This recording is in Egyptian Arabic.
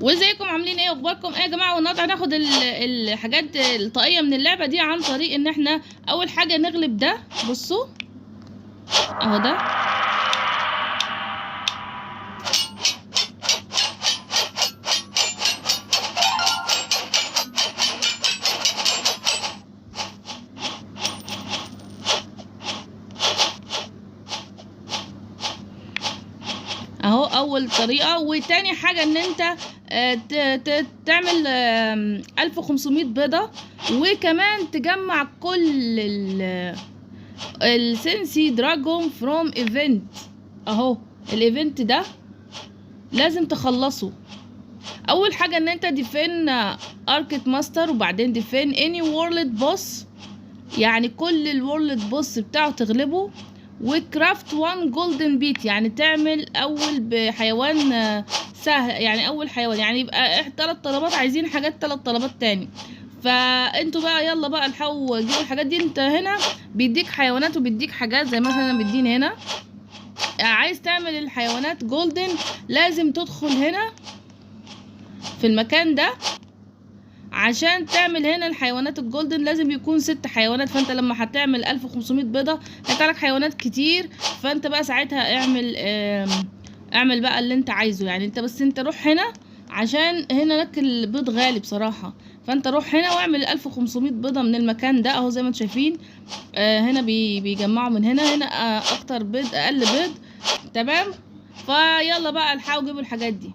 وازيكم عاملين ايه؟ اخباركم ايه يا جماعه؟ والنهارده هناخد الحاجات الطاقية من اللعبة دي عن طريق ان احنا اول حاجة نغلب ده. بصوا اهو ده، اهو اول طريقه. وتاني حاجة ان انت تعمل 1500 بيضة، وكمان تجمع كل ال sensei dragon from event. اهو ال event ده لازم تخلصه. اول حاجة ان انت defeat arcade master، وبعدين defeat any world boss، يعني كل ال world boss بتاعه تغلبه، و craft 1 golden pet، يعني تعمل اول بحيوان، سهل، يعني اول حيوان، يعني يبقى 3 طلبات، عايزين حاجات 3 طلبات تاني. فانتوا بقى يلا بقى الحقوا جيبوا الحاجات دي. انت هنا بيديك حيوانات وبيديك حاجات، زي مثلا بيديني هنا عايز تعمل الحيوانات golden لازم تدخل هنا في المكان ده عشان تعمل هنا الحيوانات ال golden، لازم يكون 6 حيوانات. فانت لما هتعمل 1500 بيضة هيطلع لك حيوانات كتير، فانت بقى ساعتها اعمل بقى اللي انت عايزه. يعني انت بس انت روح هنا، عشان هنا لك البيض غالي بصراحة، فانت روح هنا واعمل 1500 بيضة من المكان ده اهو زي ما انتم شايفين. هنا بيجمعوا من هنا، هنا، اكتر بيض اقل بيض، تمام. فيلا بقى الحقوا جيبوا الحاجات دي.